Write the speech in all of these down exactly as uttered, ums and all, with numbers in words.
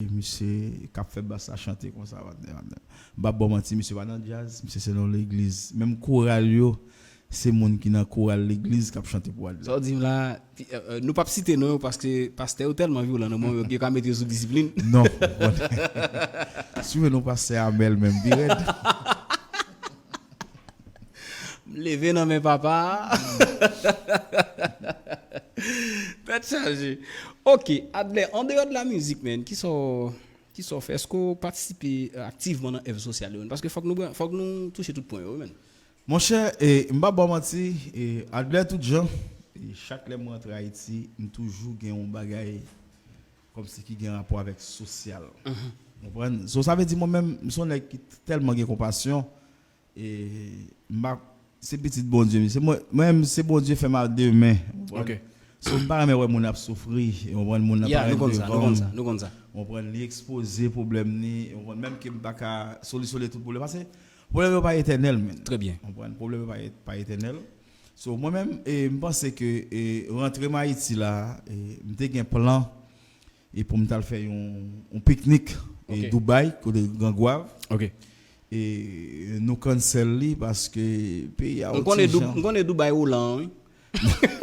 misye k ap fè bas la chante konsa, patnè, patnè. M p ap ba w manti, misye pa nan djaz, misye se nan legliz. Menm koral yo, se moun ki nan koral legliz k ap chante pou Adler. Sa w di m la, pi- euh, euh, nou p ap site non yo paske pastè yo tèlman vyolan nan moman yo, yo ka mete yo sou disiplin. Non, ou konnen. Si w vle nou pastè Amèl menm, pi rèd. M leve nan men papa. Tèt chaje. Ok, Adler, an deyò de la mizik, man, ki sa w, ki sa w fè? Èske w patisipe euh, aktivman nan èv sosyal yo, man? Paske fòk nou, fòk nou touche tout pwen yo, man. Monchè, e, m pa ba w manti, e, Adler tout jan, e, chak lè m rantre Ayiti, m toujou gen yon bagay kòmsi ki gen rapò avèk sosyal. Konprann? So, sa vle di mwen menm, m se yon nèg ki tèlman gen konpasyon, e m pa, se pitit Bondye, se mwen, mwen menm, se Bondye fè m a de men. Konprann? Ok. So, m pa renmen wè moun ap soufri, konprann, moun nan Yeah, parèt nou konn sa, nou devan konn m. Sa, nou konn sa. Konprann, li ekspoze pwoblèm ni, konprann, menm ke m pa ka solisyone tout pwoblèm. Paske pwoblèm yo pa etènèl, men. Trè byen. Konprann, pwoblèm yo pa, pa etènèl. So, mwen menm, e, m panse ke e, rantre m Ayiti la, e, m te gen plan e pou m t al fè yon, yon piknik e, Ok. Dubai, kote Gran Gwav. Ok. E nou cancel li paske peyi a M yon konnen ti Dou- jan. M konnen Dubai Roland, wi.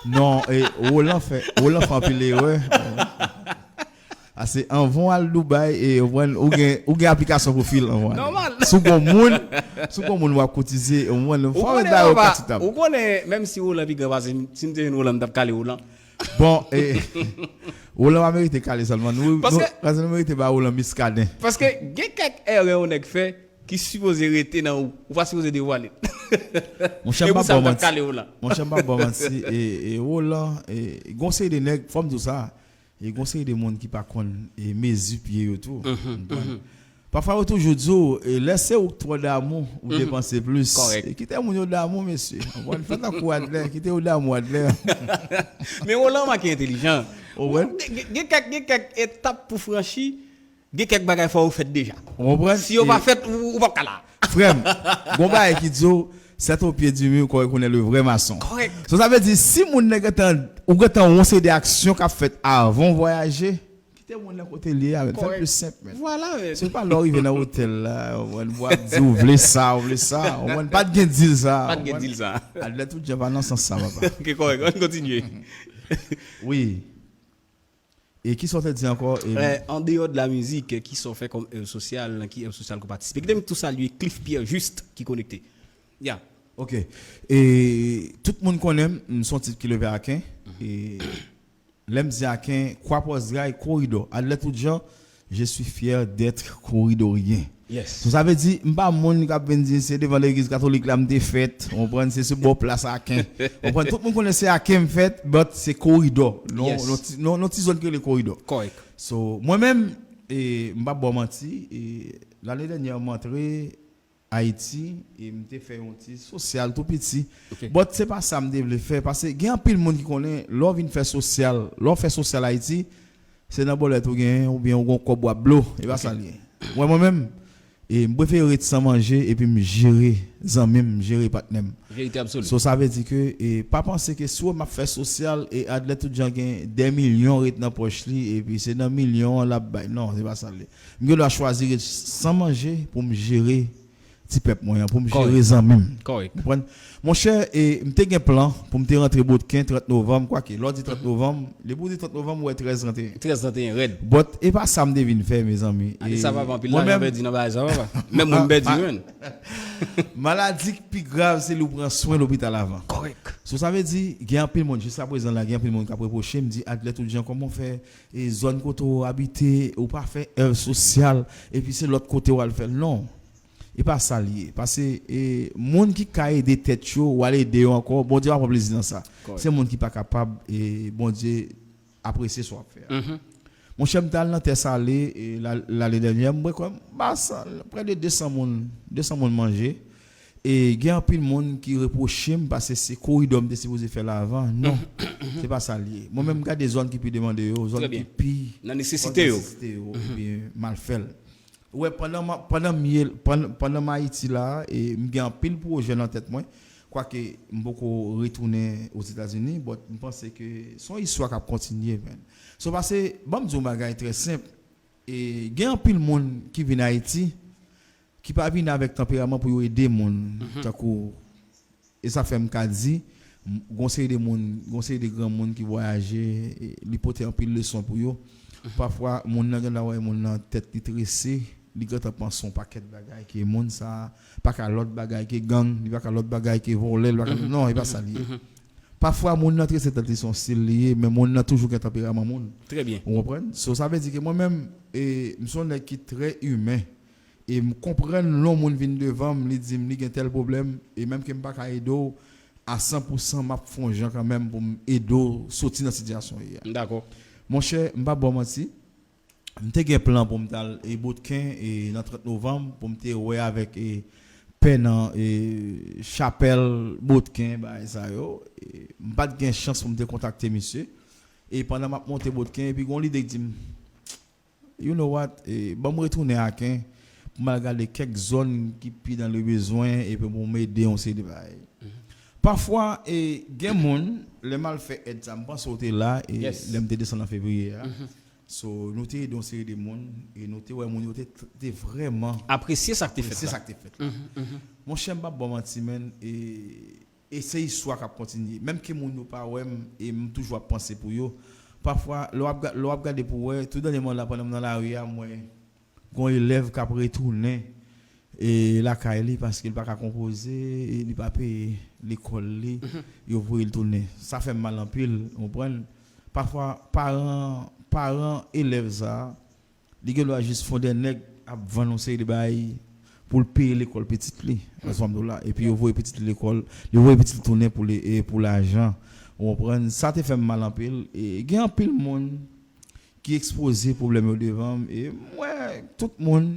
Non, e, Roland fè, Roland fè anpil erè. Ase anvan w al Dubai, e, ou pran, ou gen, ou gen aplikasyon pou fil anvan. Nòmal. Si w gon moun, si w gon moun w ap kotize, ou pran, Ou fò w konnen, ret ba yo papa, pati tab. Ou konnen, menm si Roland pi gran pase m, si m te jwenn Roland, m t ap kale Roland. Bon, e, Roland pa merite kale sèlman. Nou, Paske nou, paske nou merite ba Roland Muscadin. Paske gen kèk erè yon nèg fè ki sipoze rete nan ou. Ou pa sipoze devwale. Monchè, E m pou pa sa, ba w m t ap manti. Kale Roland. Monchè, m pa ba w manti. E, e Roland, e, gon seri de nèg, fò m di w sa. E gon seri de moun ki pa konn e mezi pye yo tou. Konprann? Pafwa yo toujou di w, e lè se ou k twò damou, ou depanse plis. Kòrèk. E kite moun yo damou, mesye. Konprann? Fè tankou Adler, kite yo damou Adler. Men Roland manke entelijan. Ou wè? Gen, gen, gen kèk, gen kèk etap pou franchi, gen kèk bagay fò yo fèt deja. Ou konprann? Si yo pa fèt, ou, ou p ap ka la. Frè m, gon bagay ki di w, c'est au pied du mur qu'on reconnaît le vrai maçon. Kòrèk. So, sa vle di, si moun nan gentan, ou gentan wè yon seri de aksyon k ap fèt avan w vwayaje, kite moun nan kote l ye a, men. Fè l Kòrèk. Plis senp, men. Vwala, men. Se pa lè w rive nan otèl la, w ap di w vle sa, w vle sa, w pa t gen dil sa. Pa t gen dil sa. Adler tout jan pa nan sans sa, papa. Ok, kòrèk, ann kontinye. Wi. E kisa w te di ankò? E, Eh, an deyò de la mizik, ki sa w fè kòm èv sosyal, nan ki èv sosyal ke w patisipe? Kite m tou salye Cliff Pierre Juste ki konekte. Ya. Ok. E tout moun konnen m, m se yon tip ki leve aken. E lè m di aken, kwa pòz dray, koridò. Adler tout jan, je suis fier d'être koridoryen. Yes. So, sa vle di, m pa moun k ap vin di se devan legliz katolik la m te fèt. Ou konprann, se sou bò plas Aken. Ou konprann, tout moun konnen se Aken m fèt, but se koridò. Non, Yes. Non ti, non, non ti zòn ki rele koridò. Kòrèk. So, mwen menm, e, m p ap ba w manti, e, lane dènyè m antre Ayiti, e m te fè yon ti sosyal tou piti. Ok. But se pa sa m te vle fè, paske gen anpil moun ki konnen, lè w vin fè sosyal, lè w fè sosyal Ayiti, se nan bòlèt ou genyen, oubyen ou gon kòb w ap blo, e pa Ok. Sa l ye. Mwen, mwen menm, e m prefere ret san manje, epi m jere zanmi m, m jere patnè m. Verite absoli. So, sa vle di ke, e, pa panse ke si w wè m ap fè sosyal, e Adler tout jan gen dè milyon ret nan pòch li, epi se nan milyon an l ap bay. Non, se pa sa l ye. M gen dwa chwazi ret san manje pou m jere ti pèp mwen an, pou m jere Kòrèk. Zanmi m. Kòrèk. Konprann? Monchè, e, m te gen plan pou m te rantre Botken trant novanm, kwake, lè w di trant novanm, depi w di trant novanm, ou wè trèz trant et un. Trèz trant et un, rèd. But, e pa sa m te vin fè, mezanmi. Ane sa papa, anpil lajan pèdi nan bagay sa, papa. Menm mwen m pèdi, menm. Maladi k pi grav, se li w pran swen lopital avan. Kòrèk. So, sa vle di, gen anpil moun, jiskaprezan la, gen anpil moun k ap repwoche m, di, Adler tout jan, kòman w fè, e zòn kote w abite, ou pa fè èv sosyal, epi se lòt kote w al fè l. Non. E pa sa l ye. Paske, e, moun ki ka ede tèt yo, w al ede yo ankò, Bondye pa pran plezi nan sa. Kòrèk. Se moun ki pa kapab, e, Bondye apresye sa w ap fè a. Mhm. Monchè, m t al nan Tè Sale, e, la, lane dènyè, m kwè m ba san, prè de de san moun, de san moun manje. E gen anpil moun ki repwoche m paske se koridò m te sipoze fè la avan. Non, se pa sa l ye. Mwen menm, m gade zòn ki pi demande yo, zòn Trè byen. Ki pi Nan nesesite yo. Nesesite yo, epi mal fè l. Ou wè, pandan m, pandan m ye, pandan, pandan m Ayiti la, e m gen anpil pwojè nan tèt mwen. Kwake m poko retounen Ozetazini, but m panse ke se yon istwa k ap kontinye, man. So, pase, ban m di w yon bagay trè senp. E gen anpil moun ki vin Ayiti ki pa vin avèk tanperaman pou yo ede moun, tankou, e sa fè m ka di, m- gon seri de moun, gon seri de granmoun ki vwayaje, e li pote anpil leson pou yo. Pafwa, moun nan genlè wè moun nan tèt li trese, li gentan panse yon pakèt bagay ke moun sa pa ka lòt bagay ke gang, li pa ka lòt bagay ke vòlè, li pa ka, non, e pa sa li ye. Pafwa, moun nan trese tèt li se yon stil li ye, men moun nan toujou gen tanperaman moun. Trè byen. Ou konprann? So, sa vle di ke mwen menm, e, m se yon nèg ki trè imen. E m konprann lè yon moun vin devan m, li di m li gen tèl pwoblèm, e menm ke m pa ka ede w a san pou san, m ap fè yon jan kanmenm pou m ede w soti nan sitiyasyon w ye a. Dakò. Monchè, m p ap ba w manti, m te gen plan pou m t al e Botken e nan trant novanm pou m te wè avèk e pè nan e chapèl Botken, bagay sa yo. E m pa t gen chans pou m te kontakte misye. E pandan m ap monte Botken, epi gon lide k di m, you know what, e, ban m retounen Aken pou m al gade kèk zòn ki pi dans le besoin epi pou m ede yon seri de bagay. Pafwa, e, gen moun, lè m al fè èd sa, m panse w te la, e, lè m te desann an fevriye a. So, nou te ede yon seri de moun, e nou te wè moun yo te, te vrèman apresye sa k te fèt la. Sa k te fèt la. Monchè, m p ap ba w manti, menn, e, e se istwa k ap kontinye. Menm ke moun yo pa wè m, e m toujou ap panse pou yo. Pafwa, lè w ap ga- lè w ap gade pou wè, tou dènyèman la, pandan m nan lari a, m wè gon elèv k ap retounen e lakay li paske l pa ka konpoze, e li pa peye lekòl li, yo voye l tounen. Sa fè m mal anpil, ou konprann? Pafwa, paran, paran elèv sa a, li gen dwa jis fè yon de nèg ap vann yon seri de bagay pou l peye lekòl pitit li, ou konprann la, epi yo voye pitit li lekòl, yo voye pitit li tounen pou li, e pou lajan, ou konprann? Sa te fè m mal anpil, e gen anpil moun ki ekspoze pwoblèm yo devan m, e m wè tout moun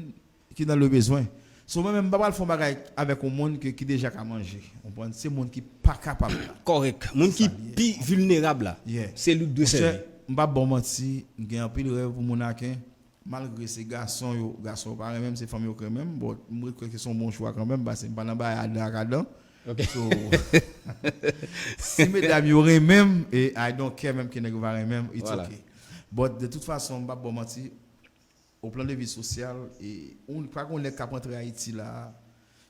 ki dans le besoin. So, mwen menm, m pa pral fè yon bagay avèk yon moun ke, ki deja ka manje. Ou konprann? Se moun ki pa kapab la. Kòrèk. Moun ki pi vilnerab la. Yeah. Se li k dwe sèvi. Monchè, m p ap ba w manti, m gen anpil rèv pou moun Aken. Malgre se gason yo, gason yo pa renmen m, se fanm yo k renmen m. Bon, m rekwè ke se yon bon chwa kanmenm, paske m pa nan bagay adan ak adan. Ok. So, si medam yo renmen m, e I don't care menm ke nèg yo pa renmen m, it's ok. But de tout fason, m p ap ba w manti, o plan de vi sosyal, e ou pa gon nèg k ap antre Ayiti la,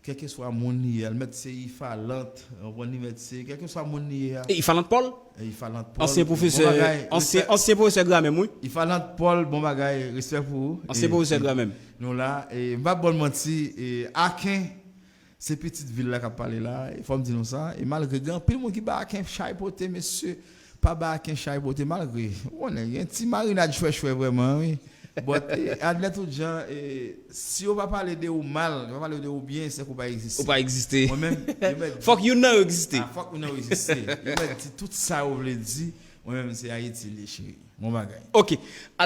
kèlkeswa moun li ye, li mèt se Ifalant, ou konprann, li mèt se, kèlkeswa moun li ye a. E Ifalant Paul? E Ifalant Paul, ansyen pwofesè, bon bagay, ansyen, respè. Ansyen pwofesè gramè m, wi. Ifalant Paul, bon bagay, respè pou ou. Ansyen pwofesè gramè m. Nou la, e m p ap ba w manti, e Aken, se pitit vil la k ap pale la, e fò m di nou sa, e malgre gen anpil moun ki ba Aken chay pote, mesye, pa ba Aken chay pote, malgre, ou konnen, gen ti marinad chwè chwè vrèman, wi. But, e, Adlè tout jan, e, si yo pa pale de ou mal, yo pa pale de ou byen, se ke ou pa egziste. Ou pa egziste. Mwen menm, yo mèt di, fòk youn nan yo egziste. Ah, fòk youn nan yo egziste. Yo mèt di tout sa yo vle di, mwen menm se Ayiti li ye, cheri. Bon bagay. Ok.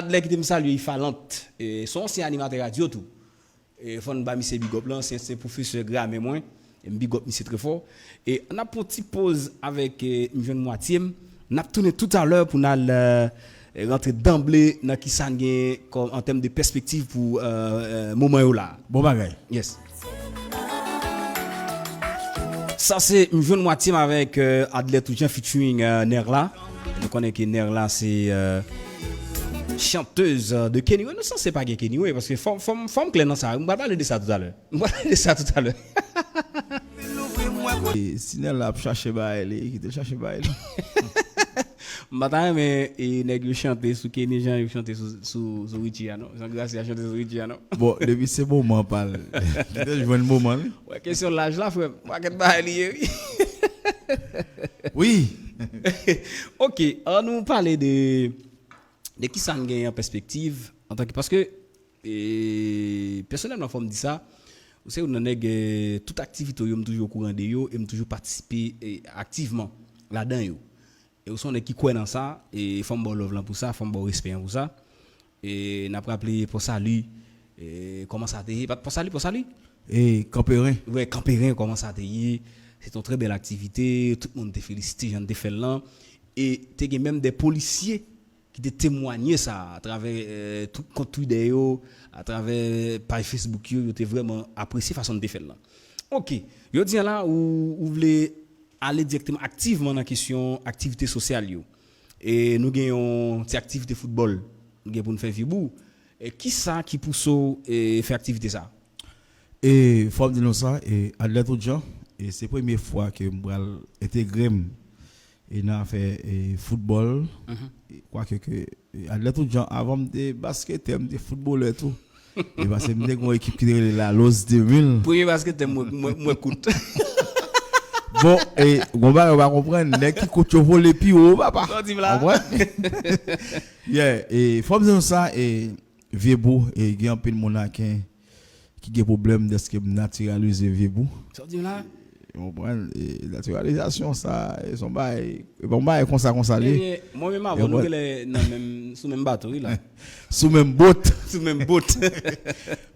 Adlè kite m salye Ifalant. E, se yon ansyen animatè radyo tou. E, fò n ba misye big up la, se, se pwofesè gramè mwen. E m big up misye trè fò. E n ap pran ti poz avèk, e, m jwenn mwatye m. N ap tounen toutalè pou n al, e, rantre danble nan ki sa n gen kòm an tèm de pèspektiv pou, e, e, moman yo la. Bon bagay. Yes. Sa se m jwenn mwatye m avèk, e, Adlè Toujan featuring, e, Nerla. Nou konnen ke Nerla se, e, chanteuse de Kenny Way. Nou sanse pa gen Kenny Way, paske fò, fò, fò m klè nan sa. M pral pale de sa toutalè. M pral pale de sa toutalè. E, si Nerla ap chache bagay li, kite l chache bagay li. M pa ta renmen, e, nèg yo chante sou Kenny jan yo chante sou, sou, sou Richie a, non. Jan Gracia chante sou Richie a, non. Bon, depi se moman pa l. Kite l jwenn moman li. Wè, kesyon laj la, frè m. Pakèt bagay li ye, wi. Wi. Ok, ann nou pale de, de ki sa n genyen an pèspektiv, antanke, paske, e, pèsonèlman, fò m di sa, ou se youn nan nèg, e, tout aktivite w yo, m toujou okouran de yo, e m toujou patisipe, e, aktivman ladan yo. E ou se yon nèg ki kwè nan sa, e fò m ba w love lan pou sa, fò m ba w respè an pou sa. E n ap raple Pò Sali, e kòman sa te ye? Pa t Pò Sali, Pò Sali? E Kanperen. Wè, Kanperen, kòman sa te ye? Se te yon trè bèl aktivite, tout moun te felisite jan n te fè l lan. E te gen menm de polisye ki te temwanye sa atravè, e, tout kont Twitter yo, atravè paj Facebook yo, yo te vrèman apresye fason n te fè l lan. Ok, jodi a la, ou, ou vle ale dirèkteman aktivman nan kesyon aktivite sosyal yo. E nou gen yon ti aktivite foutbòl nou gen pou n fè, Vibou. E kisa ki pouse w e, fè aktivite sa? E fò m di nou sa, e Adler Toutjan, e se premye fwa ke m pral entegre m e nan afè e, foutbòl. Kwake ke e, Adler Toutjan, avan m te basketè, m te foutbolè tou. E paske m te gen yon ekip ki te rele Lalos de mil. Premye basketè mwen mwen mwen kout. Bon, e gon bagay ou pa konprann, nèg ki kout yo vole pi wo, papa. Sa w di m la? Konprann? Yeah, e fò m di nou sa, e Vye Bou, e gen anpil moun Aken ki gen pwoblèm dèske m natiralize Vye Bou. Sa w di m la? Ou konprann? E natiralizasyon sa, e se yon bagay, e pa yon bagay konsa konsa li. Ebyen, mwen menm avè w, nou genlè nan menm, sou menm bato, wi la. Sou menm bot. Sou menm bot.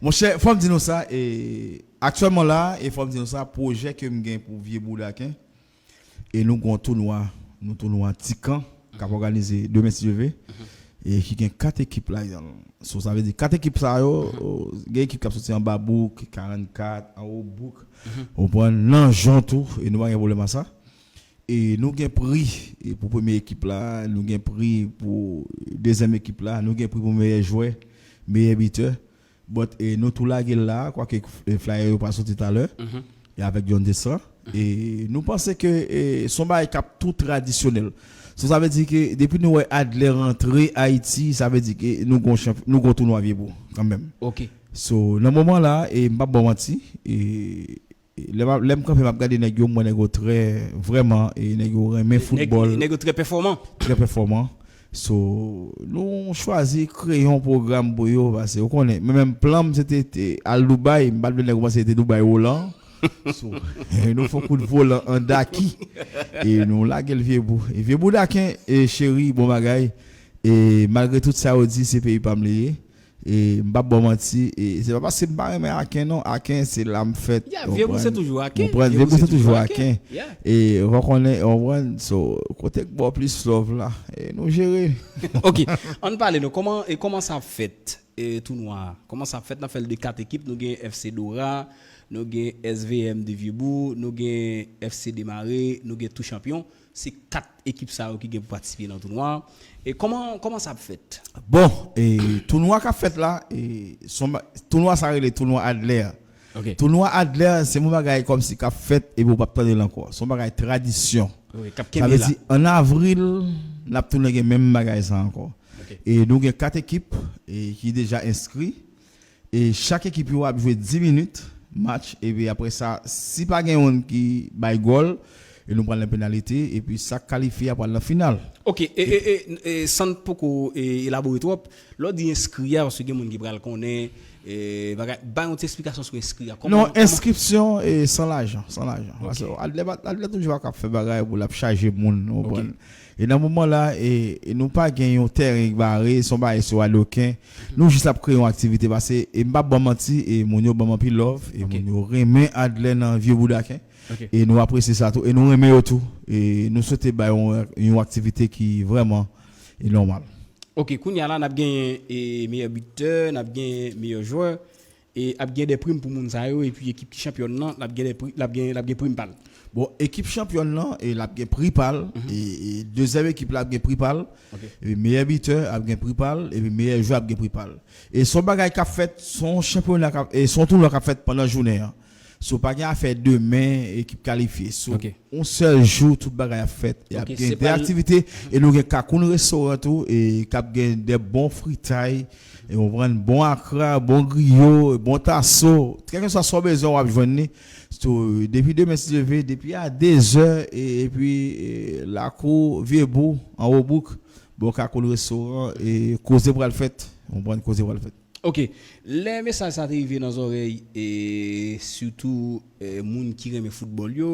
Monchè, fò m di nou sa, e aktyèlman la, e fò m di nou sa, pwojè ke m gen pou Vye Bou Aken, e nou gon tounwa, nou tounwa Tikan, k ap òganize demen si Dye vle, e ki gen kat ekip ladan l. So, sa vle di kat ekip sa yo, gen ekip k ap soti anba bouk, karannkat, anwo bouk, ou konprann, nan jon tou, e nou pa gen pwoblèm a sa. E nou gen pri e pou premye ekip la, nou gen pri pou dezyèm ekip la, nou gen pri pou meyè jwè, meyè bitè. But e, nou tou lage l la, kwake e, flyer yo pral soti talè. E avèk John Desra. E nou panse ke e, se yon bagay k ap tou tradisyonèl. So, sa vle di ke depi nou wè Adler rantre Ayiti, sa vle di ke nou gon chanp, nou gon tounwa Vye Bou kanmenm. Ok. So, nan moman la, e m p ap ba w manti, e e lè m ap, lè m kanpe, m ap gade nèg yo, m wè nèg yo trè, vrèman, e nèg yo renmen foutbòl. Nèg yo trè pèfòman. Trè pèfòman. So, nou chwazi kreye yon pwogram pou yo, paske ou konnen, men menm plan m se te, te al Dubai, m pa t vle nèg yo panse se te Dubai Roland. So, nou fè yon kout volan an daki. E nou lage l Vye Bou. E Vye Bou Aken, e cheri, bon bagay. E malgre tout sa yo di, se peyi pa m li ye. E m p ap ba w manti, e se pa paske m pa renmen Aken non, Aken se la m fèt. Yeah, Vye Bou se toujou Aken. Konprann? Vye Bou se toujou Aken. E w konnen, w konprann? So, kote k ba w plis love la, e nou jere. Ok, ann pale non, kòman, e kòman sa ap fèt, e tounwa a? Kòman sa ap fèt? N ap fè l de kat ekip, nou gen F C Dora, nou gen S V M de Vye Bou, nou gen F C Demare, nou gen Tou Chanpyon. Se kat ekip sa yo ki gen pou patisipe nan tounwa a. E kòman, kòman sa ap fèt? Bon, e tounwa k ap fèt la, e se yon ba-, tounwa sa rele tounwa Adler. Ok. Tounwa Adler, se yon bagay kòmsi k ap fèt epi w p ap tande l ankò. Se yon bagay tradisyon. Wi, k ap kenbe la. Sa vle di, an avril, n ap tounen gen menm bagay sa ankò. Ok. E nou gen kat ekip e, ki deja enskri. E chak ekip yo ap jwe dis minit match, epi apre sa, si pa gen youn ki bay gòl, e nou pral nan penalite, epi sa k kalifye a pral nan final. Ok, e, e, e, e, san n poko e, elabore twòp, lè w di enskri a, paske gen moun ki pral konnen, e, bagay, bay yon ti esplikasyon sou enskri a. Kòman, non, kòman enskripsyon e san lajan, san lajan. Ok. Paske Adler, Adler toujou ap fè bagay pou l ap chaje moun, ou konprann? E nan moman la, e, e nou pa gen yon tèren bare, se yon bagay sou adoken. Nou jis ap kreye yon aktivite, paske, e m p ap ban manti, e moun yo ban m anpil love, e moun yo renmen Adler nan Vye Bou Aken. Ok. E nou apresye sa tou, e nou renmen yo tou. E nou swete bay yon, yon aktivite ki vrèman e nòmal. Ok, kounye a la, n ap genyen e meyè bitè, n ap genyen meyè jwè. E ap gen de prim pou moun sa yo, epi ekip ki chanpyòn nan, l ap gen de pri, l ap gen, l ap gen prim pa l. Bon, ekip chanpyòn nan, e l ap gen pri pa l, e, e dezyèm ekip la ap gen pri pa l, epi meyè bitè ap gen pri pa l, epi meyè jwè ap gen pri pa l. E se yon bagay k ap fèt, se yon chanpyona k ap, e se yon tounwa k ap fèt pandan jounen an. So, pa gen afè demen, ekip kalifye. So, yon sèl jou, tout bagay ap fèt. E ap gen de aktivite, e nou gen Kakoun Restoran tou, e k ap gen de bon fritay, e w pran bon akra, bon griyo, bon taso, kèlkeswa sa w bezwen, w ap jwenn li. So, depi demen, si Dye vle, depi a dezè, e, epi, e, lakou Vye Bou, anwo bouk, bò Kakoun Restoran, e koze pral fèt. W konprann, koze pral fèt. Ok, lè mesaj sa te rive nan zòrèy, e sitou, e, moun ki renmen foutbòl yo,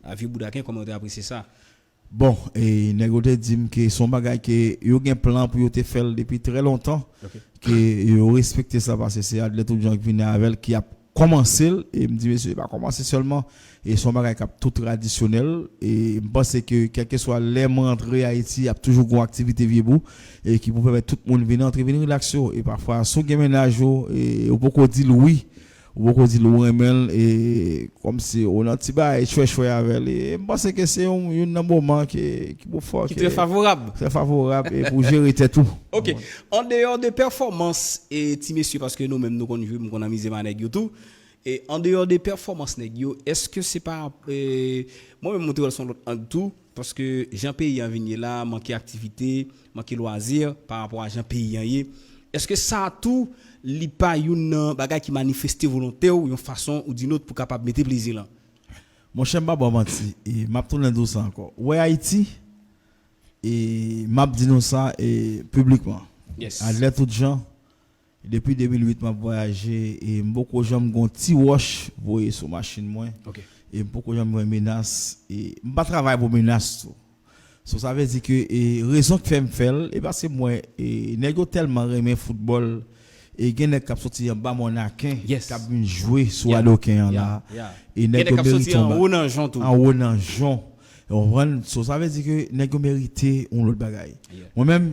a Vye Bou Aken, kòman yo te apresye sa? Bon, e nèg yo te di m ke se yon bagay ke yo gen plan pou yo te fè l depi trè lontan, ke yo respekte sa, paske se Adler Toutjan ki vini avè l, ki ap kòmanse l, e m di, mesye, pa kòmanse sèlman, e se yon bagay k ap tou tradisyonèl, e m panse ke kèlkeswa lè m rantre Ayiti, ap toujou gon aktivite Vye Bou, e ki pou pèmèt tout moun vin antre, vin rilaks yo, e pafwa, si w gen mennaj ou, e ou poko di l wi, Ou poko di l ou renmen l, e kòmsi ou nan ti bagay chwèchwè avè l. E m panse ke se yon, youn nan moman ke, ki pou fè, ki trè favorab, trè favorab, e pou jere tèt ou. Ok. An deyò de pèfòmans e ti mesye, paske nou menm nou konn jwe, m konn anmize m a nèg yo tou. E an deyò de pèfòmans nèg yo, èske se pa, e, mwen menm m te wè l sou yon lòt ang tou, paske jan peyi an vin ye la, manke aktivite, manke lwazi pa rapò a jan peyi an ye. Èske sa tou, li pa youn nan bagay ki manifeste volonte w yon fason ou di lòt pou kapab mete plezi lan? Monchè, m pa ba w manti, e m ap tounen di w sa ankò. Ou wè Ayiti, e m ap di nou sa, e piblikman. Yes. Adlè tout jan, depi de mil uit m ap vwayaje, e m poko janm gon ti wòch voye sou machin mwen. Ok. E m poko janm wè menas, e m pa travay pou menas tou. So, sa vle di ke, e, rezon k fè m fè l, e paske m wè, e, nèg yo tèlman renmen foutbòl, e gen nèg k ap soti anba Monaken, yes, k ap vin jwe sou, yeah, Adoken an, yeah, la, yeah. E gen nèg nèg yo k ap soti merite yon anwo nan jon tou. Anwo nan jon. Ou konprann? So, sa vle di ke nèg yo merite yon lòt bagay. Yeah. Mwen menm,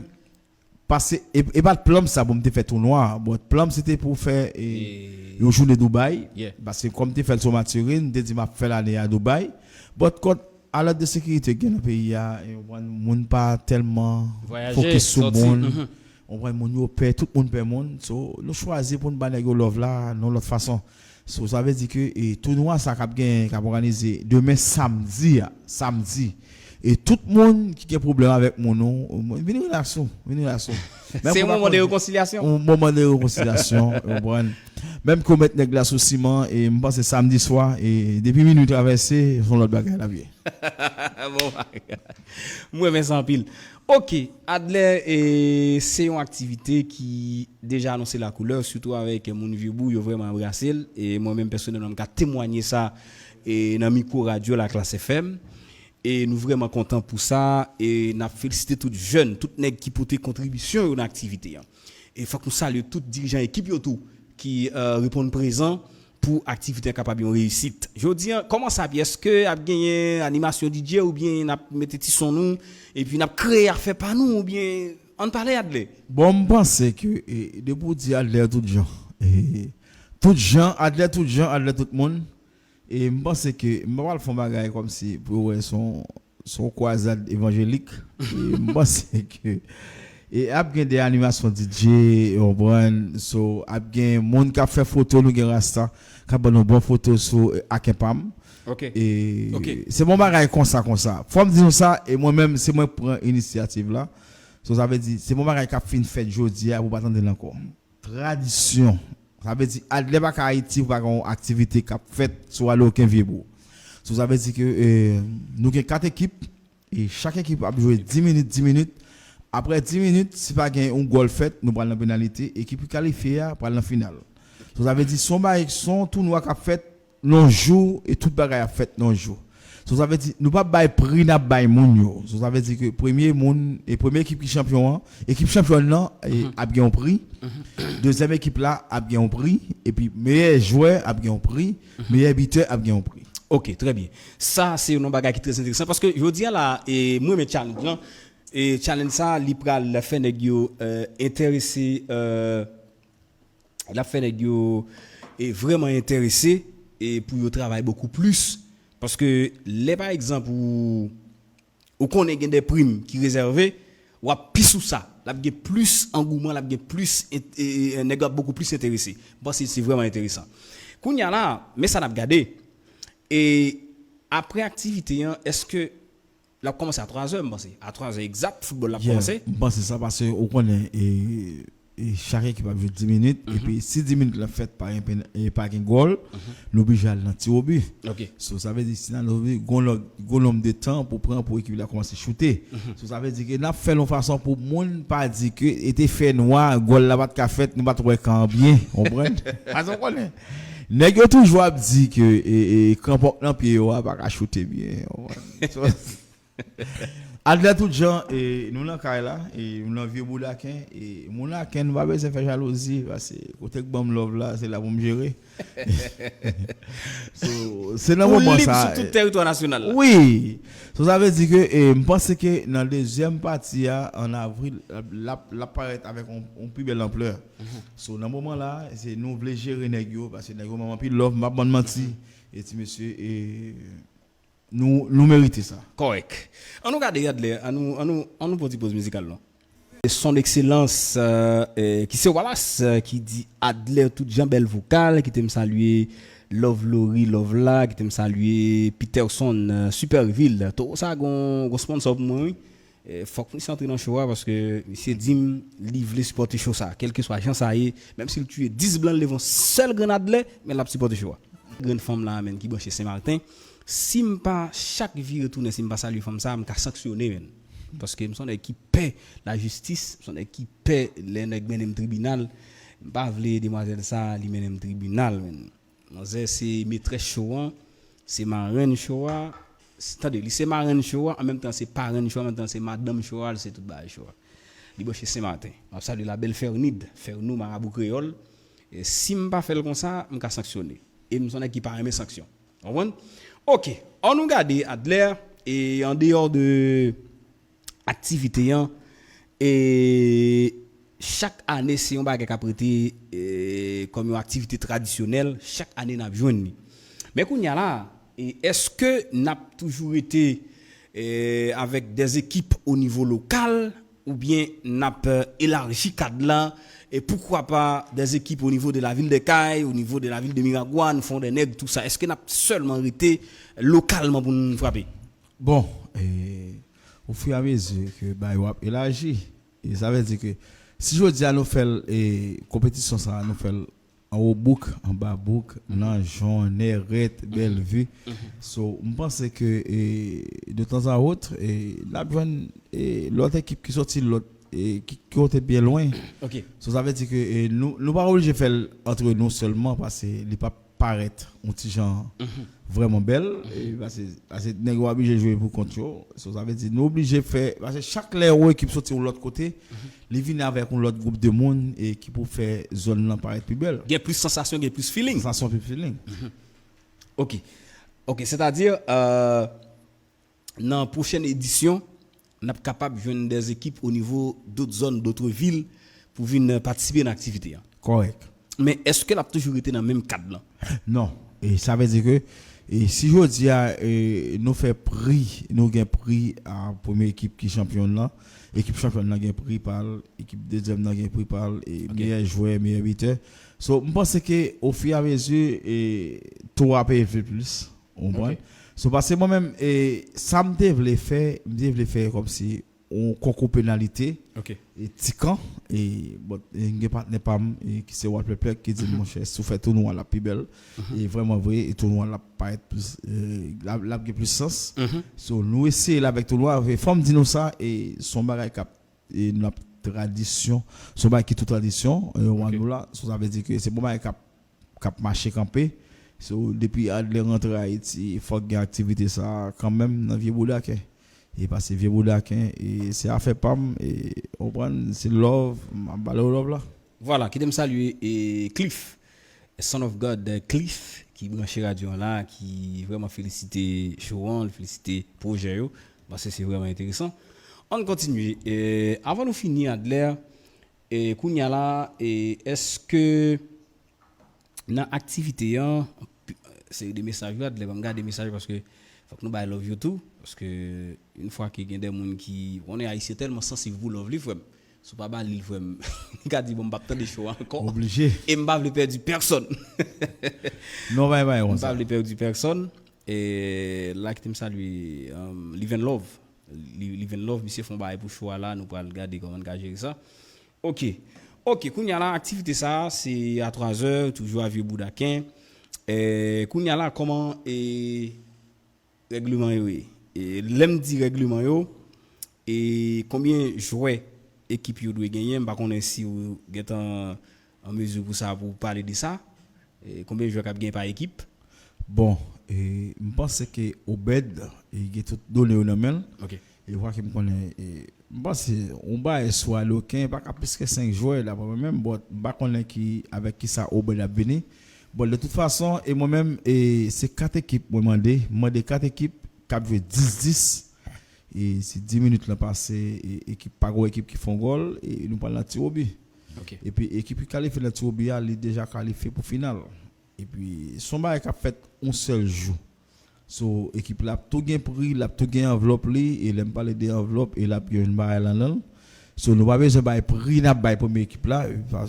pase, e, e pa t plan m sa pou m te fè tounwa, but plan m se te pou fè, e, e, yon jounen Dubai, yeah, paske kòm m te fè l sou Mathurin, m te di m ap fè l ane a Dubai, but kòt alòt de sekirite gen nan peyi a, e, ou konprann, moun pa tèlman fokis sou moun. Mhm. Ou konprann, moun yo pè, tout moun pè moun. So, nou chwazi pou n ba nèg yo love la nan lòt fason. So, sa vle di ke, e, tounwa sa k ap gen, k ap òganize demen samdi a, samdi. E tout moun ki gen pwoblèm avèk moun ou, vin rilaks ou, vin rilaks ou. Se yon moman de rekonsilyasyon. Yon moman de rekonsilyasyon, ou konprann. Menm ke w met nèg la sou siman, e m panse samdi swa, e depi minui travèse, se yon lòt bagay l ap ye. Bon bagay. Mwen renmen sa anpil. Ok, Adler, e, se yon aktivite ki deja anonse lakoulè, sitou avèk moun Vyebou, yo vrèman anbrase l. E mwen menm pèsonèlman, m ka temwanye sa, e, nan mikwo radyo Laklas F M. E nou vrèman kontan pou sa, e n ap felisite tout jèn, tout nèg ki pote kontribisyon yo nan aktivite an. E fòk nou salye tout dirijan ekip yo tou ki, e, reponn prezan pou aktivite an kapab yon reyisit. Jodi an, kòman sa ap ye? Èske ap genyen animasyon D J oubyen n ap mete ti son nou, epi n ap kreye afè pa nou, oubyen ann pale Adler? Bon, m panse ke, e, depi w di Adler tout jan, e, tout jan, Adler tout jan, Adler tout moun, e m panse ke m pa pral fè yon bagay kòmsi pou yo wè se yon, se yon kwazad evanjelik. E m panse ke, e ap gen de animasyon D J, ou konprann, so, ap gen moun k ap fè foto, nou gen Rasta k ap ban nou bon foto sou, e, Aken Pam. Ok. E se bon bagay konsa, konsa. Fò m di nou sa, e mwen menm, se mwen k pran inisyativ la. So, sa vle di, se bon bagay k ap fin fèt jodi a, pou pa tande l ankò. Tradisyon. Sa vle di, Adler pa ka Ayiti pou pa gen yon aktivite k ap fèt sou Adoken Vyebou. So, sa vle di ke, e, nou gen kat ekip, e chak ekip ap jwe dis minit, dis minit. Apre dis minit, si pa gen yon gòl fèt, nou pral nan penalite. Ekip ki kalifye a pral nan final. So, sa vle di, se yon bagay, se yon tounwa k ap fèt nan yon jou, e tout bagay ap fèt nan yon jou. So, sa vle di, nou p ap bay pri n ap bay moun yo. So, sa vle di ke premye moun, e premye ekip ki chanpyon an, ekip chanpyon nan, e, ap gen yon pri. Dezyèm ekip la ap gen yon pri. Epi meyè jwè ap gen yon pri. Meyè bitè ap gen yon pri. Ok, trè byen. Sa, se yon bagay ki trè enteresan. Paske jodi a la, e, mwen renmen challenge lan. E challenge sa, li pral fè nèg yo, e, enterese, e, l ap fè nèg yo, e, vrèman enterese, e, pou yo travay bokou plis. Paske lè, pa egzanp, ou, ou konnen gen de prim ki rezève, w ap pi sou sa. L ap gen plis angouman, l ap gen plis, e, e, e, nèg yo ap bokou plis enterese. M panse se vrèman enteresan. Kounye a la, men sa n ap gade. E apre aktivite an, èske l ap kòmanse a twazè, m panse. A twazè egzak, foutbòl la ap kòmanse. Yeah, m panse sa paske ou konnen, e, e chak ekip ap jwe dis minit, epi si dis minit la fèt pa gen pen-, e pa gen gòl, nou oblije al nan tiwobi. Ok. So, sa vle di, si nan tiwobi, gon lòt, gon nonb de tan pou pran pou ekip la kòmanse choute. So, sa vle di ke n ap fè l yon fason pou moun pa di ke e te fè nwa, gòl la pa t ka fèt, nou pa t wè kan an byen, ou konprann? Paske ou konnen, nèg yo toujou ap di ke, e, e, kranpòk nan pye yo a pa ka choute byen, ou konprann? So, Adler tout jan, e, nou nan kay la, e, nou nan vye boud Aken, e, moun Aken, nou pa bezwen fè jalouzi, paske kote k ban m love la, se la pou m jere. So, se nan moman sa. Ou lib sou tout teritwa nasyonal la. Wi. So, sa vle di ke, e, m panse ke nan dezyèm pati a, an avril, l ap, l ap parèt avèk yon, yon pi bèl anplè. So, nan moman la, se nou vle jere nèg yo, paske nèg yo ban m anpil love, m p ap bann manti. E ti mesye, e, nou, nou merite sa. Kòrèk. An nou gade Adler, an nou, an nou, an nou pran ti poz mizikal non. Son Excellence, euh, euh, ki se Wallace, euh, ki di Adler tout jan bèl vokal, kite m salye Love Laurie, Love la, kite m salye Peterson, euh, Superville. Towo sa gon, gon sponsor pou mwen, wi. Eh, fòk misye antre nan show a paske misye di m li vle sipòte show sa. Kèlkeswa jan sa ye, menm si l tiye dis blan, l leve yon sèl grenn Adler, men l ap sipòte show a. Grenn fanm la, menm ki branche Sen Marten. Si m pa chak vire tounen, si m pa salye fanm sa, m ka sanksyone, menm. Paske m se yon nèg ki pè lajistis, m se yon nèg ki pè lè nèg mennen m tribinal. M pa vle demwazèl sa, li mennen m tribinal, menm. Manzè se metrès show an, se marenn show a. Tande, li se marenn show a, an menm tan se parenn show a, an menm tan se madanm show a, li se tout bagay show a. Li branche Sen Marten. M ap salye la bèl Fernid, Fernou, Marabou Kreyòl. E si m pa fè l konsa, m ka sanksyone. E m se yon nèg ki pa renmen sanksyon. Konprann? Ok. An nou gade Adler, e an deyò de aktivite an, e chak ane se yon bagay k ap rete, e, kòm yon aktivite tradisyonèl, chak ane n ap jwenn li. Men kounye a la, e, èske n ap toujou rete, e, avèk dèzekip o nivo lokal, oubyen n ap, e, elaji kad la, e poukwa pa dèzekip o nivo de lavil dè Kay, o nivo de lavil de Miragwàn, Fon dè Nèg, tou sa? Èske n ap sèlman rete lokalman pou n frape? Bon, e, ofiyamezi ke bagay yo ap elaji, e sa vle di ke si jodi a nou fè l, e, konpetisyon sa a, nou fè l anwo bouk, anba bouk, nan Jon, Nèrèt, Bèlvi. So, m panse ke, e, de tan a wot, e, n ap jwenn, e, lòt ekip ki soti lòt, e, ki, ki kote byen lwen. Ok. So, sa vle di ke, e, nou, nou pa oblije fè l antre nou sèlman, paske li p ap parèt yon ti jan vrèman bèl. E, paske, paske nèg yo oblije jwe pou kont yo. So, sa vle di, nou oblije fè, paske chak lè yon ekip soti yon lòt kote, li vini avèk yon lòt gwoup de moun e ki pou fè zòn nan parèt pi bèl. Gen plis sansasyon, gen plis feeling. Sansasyon, plis feeling. Ok. Ok, sètadi, euh, nan pwochèn edisyon, n ap kapab jwenn dèzekip o nivo dòt zòn, dòt vil pou vin patisipe nan aktivite an. Kòrèk. Men èske l ap toujou rete nan menm kad lan? Non. E sa vle di ke, e si jodi a, e, nou fè pri, nou gen pri a premye ekip ki chanpyon nan, ekip chanpyon nan gen pri pa l, ekip dezyèm nan gen pri pa l, e meyè jwè, meyè bitè. So, m panse ke ofiyamezi, e, tou a peye plis. Ou konprann? So, paske mwen menm, e, sa m te vle fè, m te vle fè kòmsi yon konkou penalite, e, ti kan, e, bon, e, m gen patnè pa m, e, ki se Wad Plèk Plèk, ki di m, monchè, si w fè tounwa l ap pi bèl, e vrèman vre, e tounwa l ap parèt plis, e, l ap, l ap gen plis sans. So, nou eseye l avèk tounwa, e fò m di nou sa, e se yon bagay k ap e n ap tradisyon. Se yon bagay ki tou tradisyon, e, w a nou la. So, sa vle di ke se bon bagay k ap, k ap mache kanpe. So, depi Adler rantre Ayiti, fòk gen aktivite sa a kanmenm nan Vye Boudaken. E paske Vye Boudaken, e se afè pa m, e, w konprann, se love, m ap ba yo love la. Vwala, kite m salye, e, Cliff. Son of God, eh, Cliff, ki branche radyo an la, ki vrèman felisite show an, li felisite pwojè yo, paske se vrèman enteresan. Ann kontinye. Eh, avan nou fini, Adler, eh, kounye a la, eh, èske nan aktivite an, seri de mesaj wi, Adler, ban m gade mesaj paske fòk nou bay love yo tou, paske yon fwa ke gen de moun ki, konnen Ayisyen tèlman sansib pou love li, frè m. Si w pa ba li l, frè m, li ka di, bon, m p ap tande show a ankò. Oblije. E m pa vle pèdi pèsonn. Non, bay, bay, konsa. M pa vle pèdi pèsonn. E la, kite m salye, um, Liven Love. Li-, Liven Love, misye fè yon bagay pou show a la, nou pral gade kòman n ka jere sa. Ok. Ok, kounye a la, aktivite sa a, se a twa zè, toujou a Vye Boudaken. E kounye a la, kòman, e, règleman yo ye. E lè m di règleman yo, e konbyen jwè ekip yo dwe genyen, m pa konnen si w gentan an mezi pou sa, pou pale de sa. E konbyen jwè k ap genyen pa ekip? Bon, e m panse ke Obed, e gen tout done yo nan men l. Ok. E vwa ke m konnen, e, m panse yon bagay sou Aloken, pa ka plis ke senk jwè, daprè mwen menm, but m pa konnen ki, avèk ki sa Obed ap vini. But de tout fason, e mwen menm, e se kat ekip mwen mande, m mande kat ekip k ap jwe dis dis, e si dis minit lan pase, e ekip pa gwo ekip ki fè yon gòl, e nou pral nan tiwobi. Ok. Epi ekip ki kalifye nan tiwobi a, li deja kalifye pou final. Epi se yon bagay k ap fèt yon sèl jou. So, ekip la ap tou gen pri, l ap tou gen anvlòp li, e lè m pale de anvlòp, e l ap gen yon bagay ladan l. So, nou pa bezwen bay pri n ap bay premye ekip la,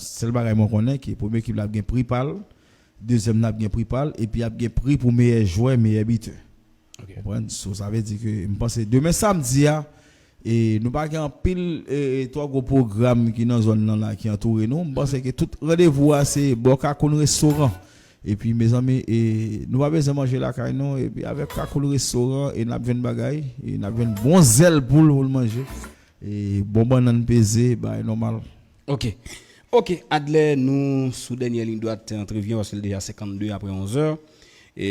sèl bagay mwen konnen, ke premye ekip la ap gen pri pa l, dezyèm nan ap gen pri pa l, epi ap gen pri pou meyè jwè, meyè bitè. Ok. Konprann? So, sa vle di ke m panse demen samdi a, e nou pa gen anpil, e, e, twò gwo pwogram ki nan zòn nan la, ki antoure nou. M panse ke tout randevou a se bò Kakoun Restoran. Epi, mezanmi, e, nou pa bezwen manje lakay nou. Epi, avèk Kakoun Restoran, e n ap jwenn bagay, e n ap jwenn bon zèl poul pou l manje. E bon bannann peze, bagay nòmal. Ok. Ok, Adler, nou sou dènyè liy dwat antrevi an, paske l deja senkannde apre onz è. E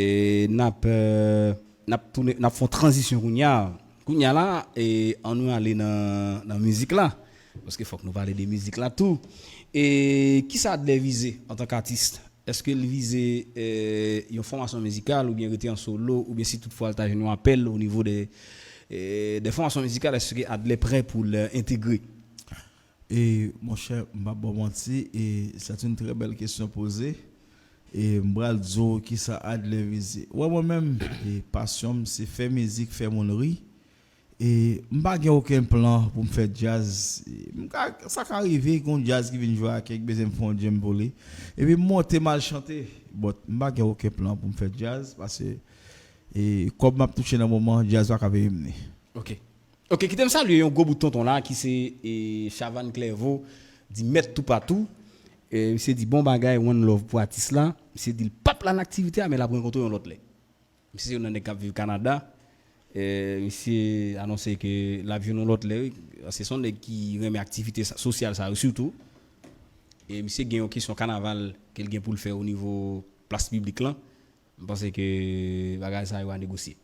n ap, euh, n ap tounen, n ap fè yon tranzisyon kounye a. Kounye a la, e, an nou ale nan, nan mizik la. Paske fòk nou pale de mizik la tou. E kisa Adler vize antank atis? Èske l vize, e, yon fòmasyon mizikal oubyen rete an solo, oubyen si toutfwa l ta jwenn yon apèl o nivo de, e, de fòmasyon mizikal, èske Adler prè pou l entegre? E, monchè, m p ap ba w manti, e c'est une très belle question posée. E m pral di w kisa Adler vize. Ou wè mwen menm, e pasyon m se fè mizik, fè moun ri. E m pa gen okenn plan pou m fè djaz. E m ka, sa ka rive gen yon djaz ki vin jwe ak, ki bezwen m fè yon djam pou li. Epi m monte m al chante. But m pa gen okenn plan pou m fè djaz, paske, e kòb m ap touche nan moman, djaz pa ka peye m ni. Ok. Ok, kite m salye yon gwo bout tonton la ki se, e, Chavannes Clairvaux, di mèt toupatou. E, misye di bon bagay, one love pou atis la. Misye di l p ap la nan aktivite a, men l ap rankontre yon lòt lè. Misye se youn nan nèg k ap viv Kanada. E, misye anonse ke l ap jwenn yon lòt lè, wi. Se se yon nèg ki renmen aktivite sa, sosyal sa yo sitou. E misye gen yon kesyon kanaval ke l gen pou l fè o nivo plas piblik lan. M panse ke bagay sa yo a negosye.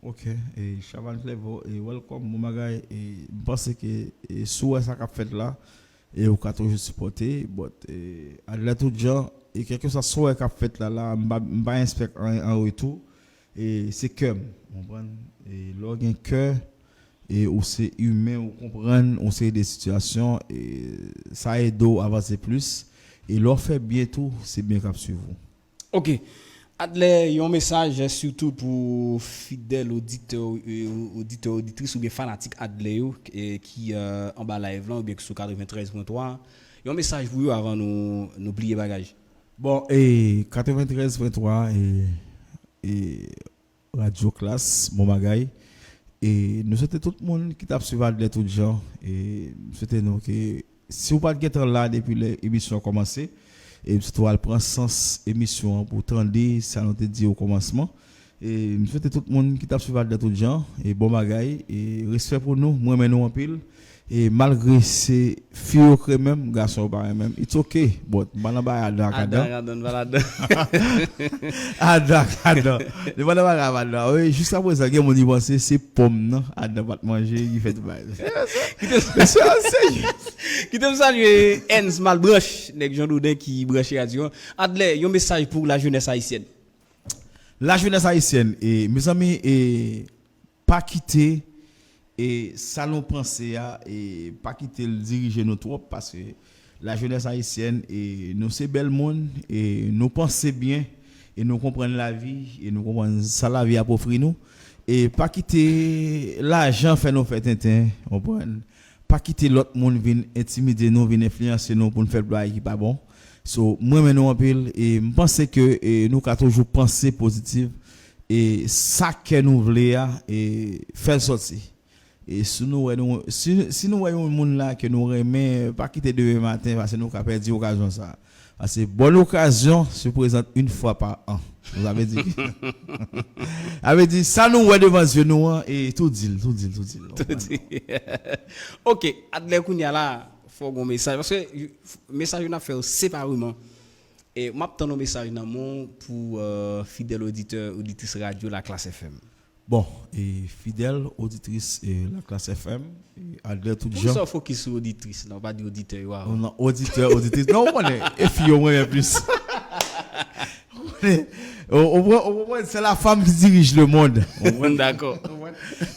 Ok, e Chavannes Clairvaux, e welcome, bon bagay, e m panse ke, e si w wè sa k ap fèt la, e ou ka toujou sipòte, but, e Adler tout jan, e kèlkeswa sa w wè k ap fèt la, la, m pa, m pa espèk anyen an retou, e se kè m, ou konprann? E lè w gen kè, e ou se imen, ou konprann, ou se de sitiyasyon, e sa ede w avanse plis, e lè w fè byen tou, se byen k ap swiv ou. Ok. Adler, yon mesaj sitou pou fidèl oditè, e, oditè, oditris oubyen fanatik Adler yo, e, ki, e, anba live lan oubyen ki sou katreventrèz pwen twa. Yon mesaj pou yo avan nou, nou pliye bagaj. Bon, e katreventrèz pwen twa, e, e Radyo Klass, bon bagay. E nou swete tout moun ki t ap swiv Adler tout jan, e m swete nou ke si w pa t gentan la depi lè emisyon an kòmanse, e m swete w al pran sans emisyon an pou w tande sa nou te di okòmansman. E m swete tout moun ki t ap swiv Adler tout jan, e bon bagay, e respè pou nou, m renmen nou anpil. E malgre se fi yo k renmen m, gason yo pa renmen m, it's ok. But m pa nan bagay adan ak adan. Adan, adan, pa ladan. Adan ak adan. Li pa nan bagay ak adan. Wi, jiska prezan, gen moun ki panse se pòm nan, adan pa t manje, ki fè tout bagay. Kite m salye Ernst Malbranche, nèg Jan Doden ki branche radyo an. Adler, yon mesaj pou lajenès ayisyèn. Lajenès ayisyèn, e, mezanmi, e, pa kite, e, sa nou panse a, e, pa kite l dirije nou twòp, paske lajenès ayisyèn, e, nou se bèl moun, e, nou panse byen, e nou konprann lavi, e nou konprann sa lavi ap ofri nou. E pa kite lajan fè nou fè tenten, konprann? Pa kite lòt moun vin entimide nou, vin enfliyanse nou pou n fè bagay ki pa bon. So, m renmen nou anpil, e m panse ke, e, nou ka toujou panse pozitif, e sa kè nou vle a, e fè l sòti. E si nou wè nou, si, si nou wè yon moun la ke nou renmen, pa kite demen maten, paske nou ka pèdi okazyon sa. Paske bonne occasion se prezante une fois par an. Sa vle di, sa vle di, sa nou wè devan zye nou an, e tou di l, tou di l, tou di l. Tou di. Ok, Adler, kounye a la, fò w gen yon mesaj. Paske mesaj yo n ap fè yo separeman. E m ap tann yon mesaj nan men w pou, e, fidèl oditè, oditris radyo Laklass F M. Bon, e fidèl oditris e Laklas F M, e Adler tout Poukisa jan. W fokis sou oditris la, w pa di oditè yo avan? Non, oditè, oditris. Non, ou konnen, e fi yo mwen plis. Ou konprann, se la femme qui dirige le monde. Ou konprann, dakò.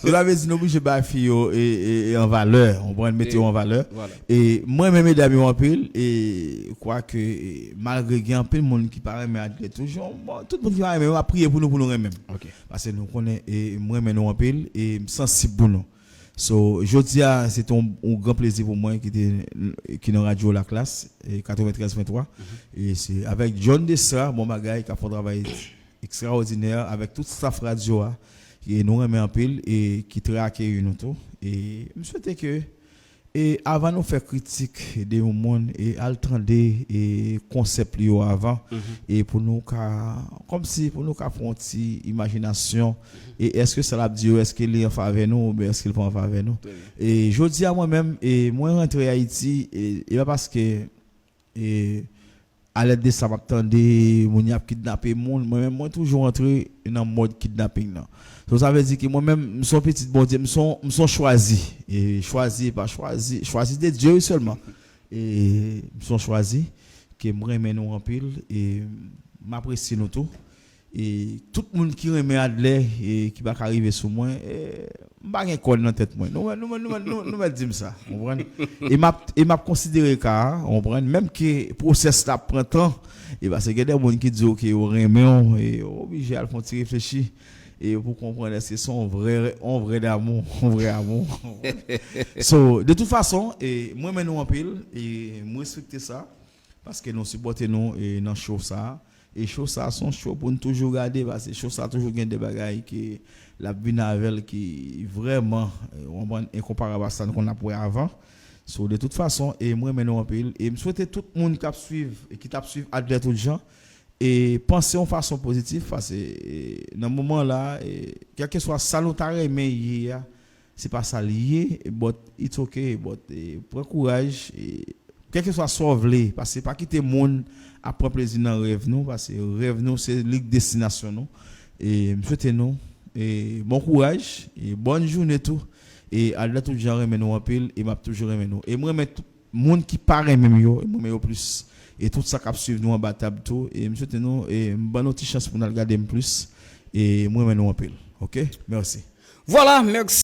Sa vle di nou oblije bay fi yo e, e, e an valè, ou konprann, mete yo an valè. Voilà. E mwen menm medam yo anpil, e kwake e, malgre gen anpil moun ki pa renmen Adler toujou, bon, tout moun ki pa renmen, yo ap priye pou nou, pou nou renmen. Ok. Paske nou konnen e mwen renmen nou anpil e m sansib pou nou. So, jodi a, se te yon, yon gran plezi pou mwen ki te ki nan radyo Laklas, e katreventrèz pwen twa. E se avèk John Desra, bon bagay, k ap fè yon travay ekstraòdinè avèk tout staff radyo a, e nou renmen anpil e ki trè akeyi nou tou. E m swete ke e avan nou fè kritik de yon moun, e al tande e konsèp li yo avan, e pou nou ka, kòmsi pou nou ka fè yon ti imajinasyon, e èske sa l ap di yo, èske li an favè nou oubyen èske li pa an favè nou? E jodi a mwen menm, e mwen rantre Ayiti, e, e pa paske e alèd de sa m ap tande moun y ap kidnape moun, mwen menm mwen toujou rantre nan mòd kidnaping nan. So sa vle di ke mwen menm m se yon pitit Bondye, m se yon, m se yon chwazi. E chwazi e pa chwazi, chwazi de Dye wi sèlman. E m se yon chwazi ke m renmen nou anpil e m apresye nou tou. E tout moun ki renmen Adler e ki pa ka rive sou mwen, e m pa gen kòn nan tèt mwen. Nou, nou, nou, nou, nou, nou mèt di m sa, ou konprann? E m ap, e m ap konsidere ka a, ou konprann? Menm ke pwosès la ap pran tan, e paske gen de moun ki di w ke yo renmen w, e yo oblije al fè yon ti reflechi, e pou konprann èske se yon vrè, yon vrè damou, yon vrè amou. So, de tout fason, e mwen renmen nou anpil, e m respekte sa, paske nou sipòte nou e nan show sa a. E show sa a se yon show pou n toujou gade, paske show sa a toujou gen de bagay ke l ap vin avè l ki vrèman, e, w konprann, enkonparab a sa n konn ap wè avan. So, de tout fason, e mwen renmen nou anpil. E m swete tout moun k ap swiv, e ki t ap swiv Adler tout jan, e panse yon fason pozitif, paske e, nan moman la, e, kèlkeswa sa nou ta renmen ye a, se pa sa l ye, but it's ok, but e, pran kouraj, e, kèlkeswa sa w vle, paske pa kite moun ap pran plezi nan rèv nou, paske rèv nou se li k destinasyon nou. E m swete nou e bon kouraj, e bòn jounen tou. E Adler tout jan renmen nou anpil, e m ap toujou renmen nou. E m renmen tout moun ki pa renmen m yo, e m renmen yo plis. E tout sa k ap swiv nou anba tab tou, e m swete nou, e m ban nou ti chans pou n al gade m plis. E m renmen nou anpil. Ok? Mèsi. Vwala, mèsi.